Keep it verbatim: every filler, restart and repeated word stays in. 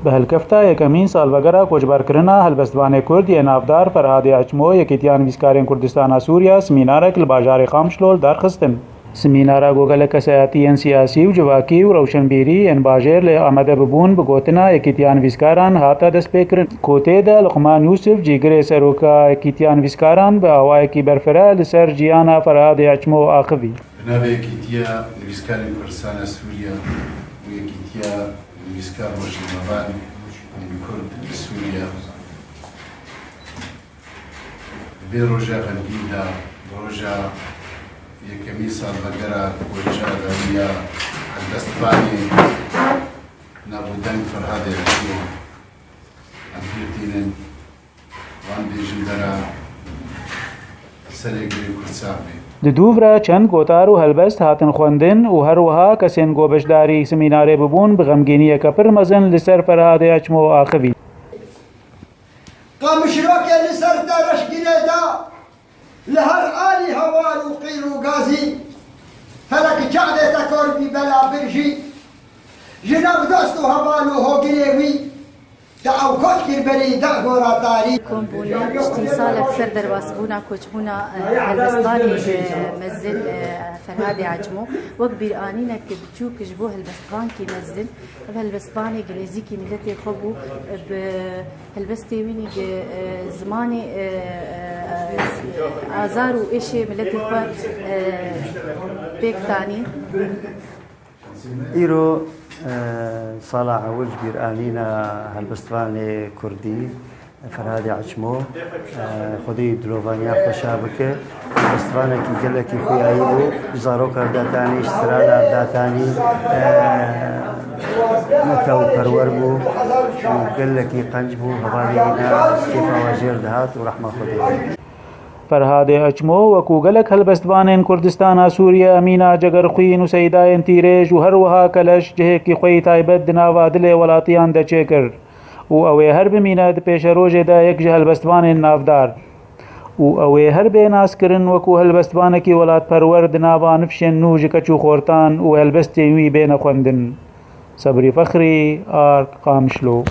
Bi helkefta yekemîn salvegera koçberkirina helbestvanê Kurd yê navdar Ferhadê Eçmo, Yekîtiya Nivîskarên Kurdistana Sûriya simînarek li bajarê Qamişlo li dar xistin. Simînara ku gelek kesayetiyên siyasî û civakî û rewşenbîrî yên bajêr lê amade bibûn, bi gotina Yekîtiya Nivîskaran hate destpêkirin, ku tê de Luqman Yûsif, cîgirê seroka Yekîtiya Nivîskaran, bi awayekî berfireh li ser jiyana Ferhadê Eçmo axivî. Bi navê Yekîtiya Nivîskarên Kurdistana Sûriya û Yekîtiya Nivîskar Rojnamevan ên Kurd li Sûriya, di vê roja xemgîn de, bi roja yekemîn salvegera koça dawî ya helbestvanê navûdeng Ferhadê Eçmo, em pir tînin. Wan bêjin dera serê gilê Kurd sax bê. Di dûv re çend gotar û helbest hatin xwendin û her wiha kesên ku beşdarî simînarê bibûn bi xemgîniyeke pir mezin li ser Ferhadê Eçmo axivî. Qamişlokê li ser tereşgirê de, li her alî heval û qîr û gazî, felek çavê te kor bî bela bir jî, ji nav dost û heval û hogirê wî, te ew kot kir berî de gora tarî. Kombûna piştî salek ser derbasbûna koçbûna, e, helbestvanê, e, mezin, e, Ferhadê Ecmo, wek bîranînek biçûk ji bo helbestvankî mezin, ev helbestvanê nêzîkî miletê xwe bû, e, bi helbestê wî nî, e, zimanê, e, e, e, azar û êşê miletê xwe, e, pêk tanî. Îro, e, sala ewil ji bîranîna helbestvanê kurdî, Ferhadê Eçmo, e, Xwedê dilovaniya xwe şa bike. Helbestvanekî gelekî xuyayî bû, ji zaroka datanî, ji strana datanî, e, netew perwer bû û gelekî qenc bû, hevalê wî ne kêfa we jêr dihat û rehma Xwedê. Ferhadê Eçmo, wekû gelek helbestvanên Kurdistana Sûriye, mîna Cegerxwîn û Seydayên Tîrêj û her wiha Keleş cihêkî xwe yî taybet di nava dilê welatiyan de çêkir û ew ê her bimîne di pêşerojê de yek ji helbestvanên navdar û ew ê her bê naskirin wekû helbestvanekî welatperwer di nava nifşên nû ji keç û xortan û helbestên wî bêne xwendin. Sebrî Fexrî, Ark, Qamişlo.